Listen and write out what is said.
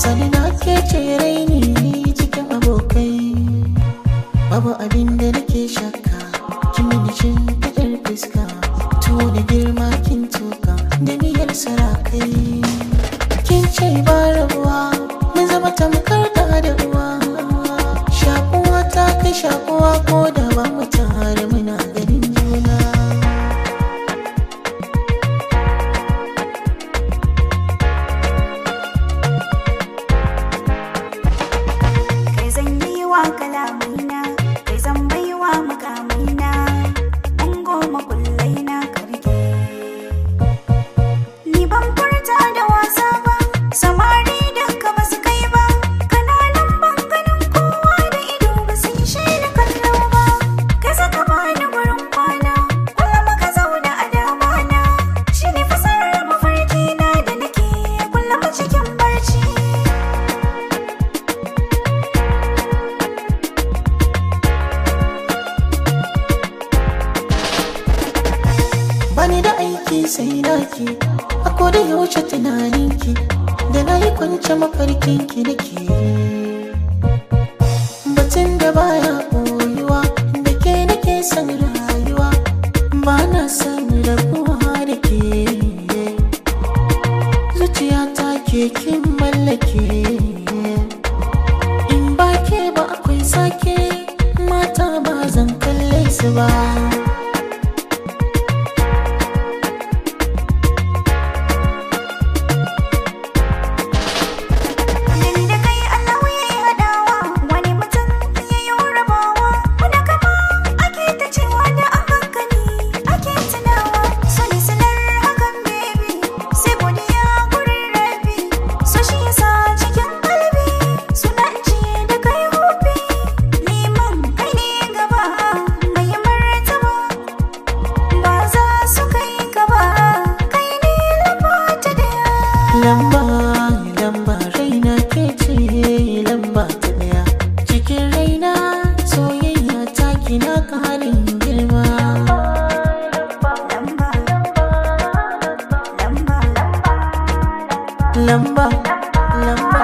Sani na ke ce raini cikin abokai. Babu abin da nake shakka, kin mini shimfiɗar fuska. Tuwo da girma kin tuka da miyar sarakai. Kin ce ba rabuwa, mun zama tamkar da da uwa. Shakuwa ta kai shakuwa ko da ba mu tare muna ganin juna. Kai zan yi wa kalamaina, kai zan baiwa mukamaina, ungo makullai na karge. Ni ban furta da wasa ba, samari duka ba su kai ba, kananan banganin kowa da ido ba su yi shaida kallo ba. Kai saka bani gurin kwana, kullum ka zauna a damana, shi ne fasarar mafarki na da nake kullum cikin barci. Bani da aiki sai naki, a koda yaushe tunaninki, da na yi kwance mafarkinki nake. Batun da baya koyuwa, da ke nake son rayuwa, ba na son rabuwa da ke. Zuciyata ke kin mallake, in ba ke ba akwai sake, mata ba zan kalle su ba. Gani da kai Allah ya yi haɗawa, wani mutum ya yi rabawa. Muna kama ake ta cewa da an hankali ake tunawa. So ni sanar hakan baby, sai godiya gurin rabi. So shi yasa cikin kalbi, suna ce da kai hobi. Liman kai ne gaba, mai martaba. Ba za su kai ka ba, kai ne lamba ta daya. Lamba, lamba raina ke ce lamba ta daya. Cikin raina soyayya ta kina karin girma. Lamba, lamba, Lamba, lamba.